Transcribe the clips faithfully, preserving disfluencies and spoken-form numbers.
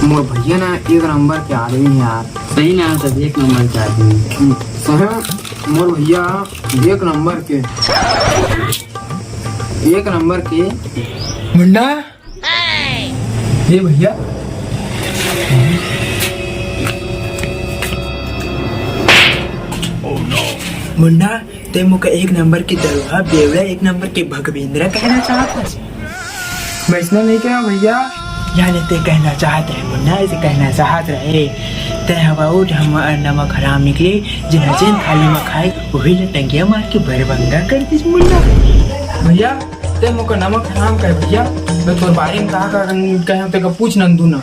मोर भैया ना एक नंबर के आदमी हे यार। सही ना, सब एक नंबर के आदमी। हम्म, सही, मोर भैया एक नंबर के, एक नंबर के। मुन्ना, ए भैया। मुन्ना, तैं मोका एक नंबर के दरोहा, बेवड़ा, एक नंबर के भगवेंद्रा कहना चाहत हस? मैं अइसना नइ कहेंव भैया। याने तैं कहना चाहत रहे मुन्ना, अइसे कहना चाहत रहे। तैं हवा ओ नमक हराम निकले, जेन ह जेन थाली म खाए, ओही ल टंगिया मार के बरबंगा कर दिस मुन्ना। भैया, तैं मोका नमक हराम कहे भैया, मैं तोर बारे म का का कहेंव तेका पूछ नंदू ना।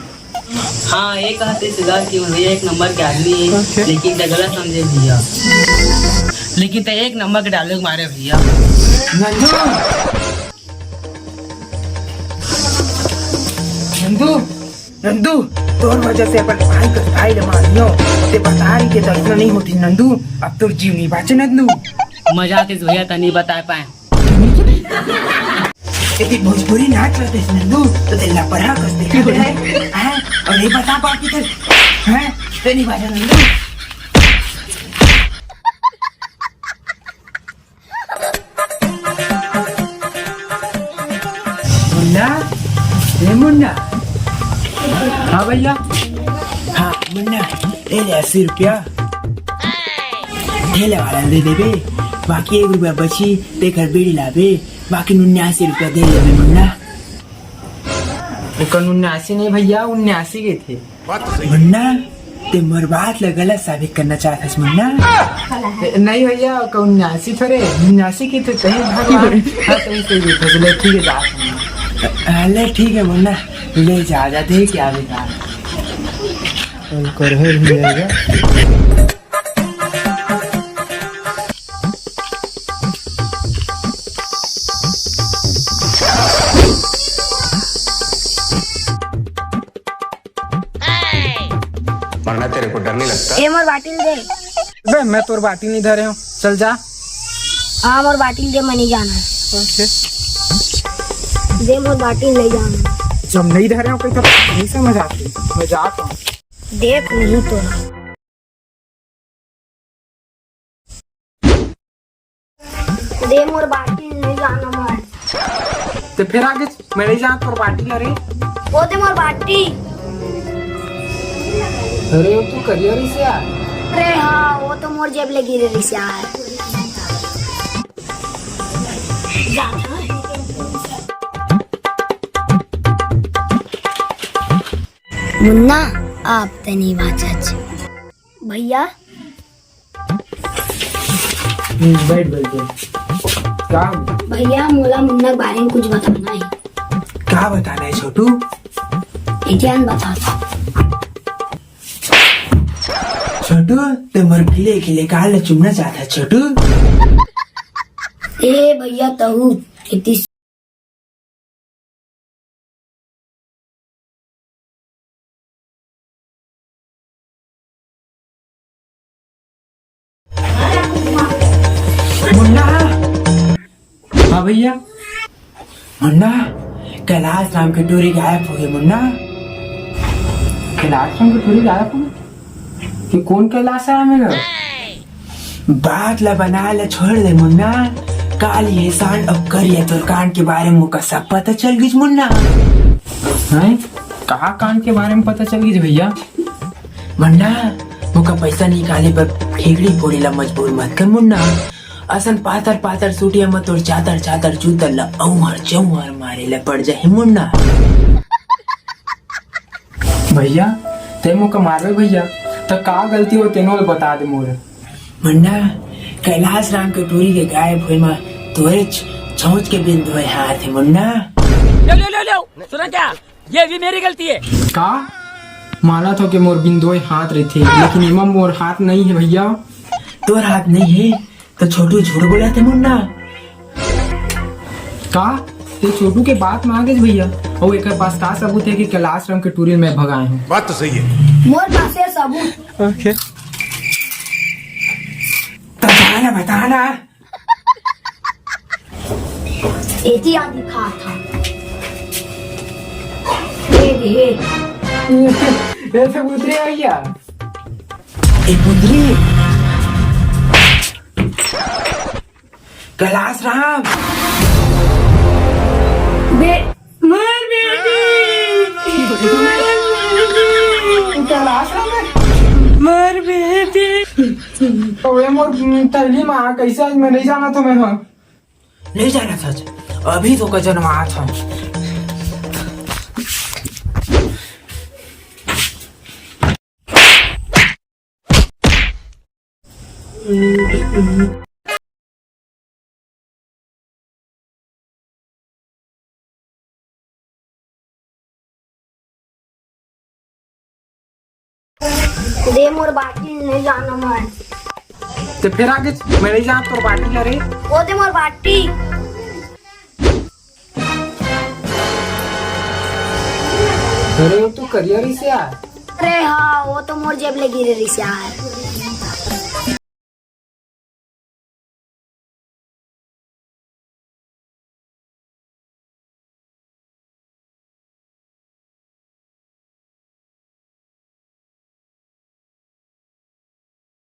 हाँ, ये कहत हे सुधार कि भैया एक नंबर के आदमी हे, OK। लेकिन तैं गलत समझे भैया। लेकिन तैं एक नंबर के dialogue मारे भैया। नंदू, नंदू, नंदू, तोर वजह से अपन भाई कस भाई ल मारियो। तैं बता रहितेस त अइसना नइ होतिस नंदू, अब तोर जीव नइ बाचे नंदू। मजाक हे भैया, त नइ बता पाएंव। यदि भोजपुरी नाच रहतिस नंदू, त तैं लपरहा कस दिखत रहे, हैं? अउ नइ बता पातिस, हैं? तैं नइ बाजा नंदू। मुन्ना, ए मुन्ना। हाँ भैया। हाँ मुन्ना, ए ले अस्सी रुपया। ठेले वाला ल दे देबे, बाकी एक रुपया बचही, तेकर बीड़ी लाबे, बाकी उन्यासी रुपया दे देबे मुन्ना। ओकर उन्यासी नहीं भैया, उन्यासी के थे। मुन्ना, तैं मोर बात ल गलत साबित करना चाहत हस मुन्ना। ए, नहीं भैया, ओकर उन्यासी थोरे, उन्यासी के थे, तहीं भगवान। हाँ, तहीं सही देखो, चलो ठीक हे, जा। हाँ, ले ठीक हे मुन्ना, ले जा, जा, दे क्या बेकार। कल कर है भी जाएगा। मरना तेरे को डर नहीं लगता? ए मोर बाटिल दे। बे, मैं तोर बाटिल नहीं धरे हूँ, चल जा। हाँ, मोर बाटिल दे, मैं नहीं जाना है। OK। दे मोर बाटिल, नहीं जाना। जब नहीं धरे हूँ कहीं तो नहीं समझ आती, मैं जाता हूँ। देख नहीं तो। दे मोर बाटी, नहीं जाना मैं। ते फेर आगे, मैं नहीं जाना तोर बाटी ला रे। वो दे मोर बाटी। अरे, वो तो करिया रहिस यार। अरे हाँ, वो तो मोर जेब ले गिरे रहिस यार। मुन्ना, आप तनी बाचच। भैया। हम्म, बैठ, बैठ, बैठ। का? भैया, मोला मुन्ना के बारे में कुछ बताना है। का बताना है छोटू? इतिहास बताता। छोटू, ते मोर खिले खिले काल चुमना चाहता है छोटू? ए भैया, तहू इतनी मुन्ना। हाँ भैया। मुन्ना, कैलाश राम के टूरी गायब हो गए मुन्ना। कैलाश राम के टूरी गायब हो गए? कि कौन कैलाश राम है? बात ला बनाए ला छोड़ दे मुन्ना। काली एहसान अउ करिया तोर कांड के बारे में मोका सब पता चल गिस मुन्ना। हैं? कहा कांड के बारे में पता चल गिस भैया? मुन्ना, मोका पैसा निकाले बर ठेकड़ी फोड़े ला मजबूर मत कर मुन्ना। असन पातर पातर सूटिया म तोर चादर चादर जूता ला अउहर चउहर मारे ला पड़ जाही मुन्ना। भैया, ते मोका मारबे भैया, त का गलती हो तेनो ल बता दे मोर। मुन्ना, कैलाश राम के टूरी के गायब होए म तोरे छ-, छौंच के बिंदोए हाथ हे मुन्ना। लो, लो, लो, लो, सुना क्या? ये भी मेरी गलती है। का? मानत हों के मोर बिंदोए हाथ रहिथे, लेकिन एमा मोर हाथ नहीं है भैया। तोर हाथ नहीं है? त छोटू झूठ बोलत हे मुन्ना। का? ते छोटू के बात म आ गेस भैया। अउ एकर पास का सबूत हे कि कैलाश राम के टूरी ल मैं भगाए हूँ? बात तो सही है। मोर पास ये सबूत। OK। त बता ना, बता ना। एती आ दिखा था। ए रे। ए, ए, तो पुतरी आ गया। ए, पुतरी। कैलाश राम। बे-, मोर बेटी। कैलाश राम है? मोर बेटी। तो ये मोर थैली में आ, कैसे आज मैं नहीं जाना था मैं, हाँ। नहीं जाना सच, अभी तो का जनमात हूँ। दे मोर बाटी, नहीं जाना मैं। ते फिर आगे मैं नहीं जाना तोर बाटी ला रे। वो दे मोर बाटी। अरे वो तो करिया रही से यार। अरे हाँ, वो तो मोर जेब ले गिरे रही से यार।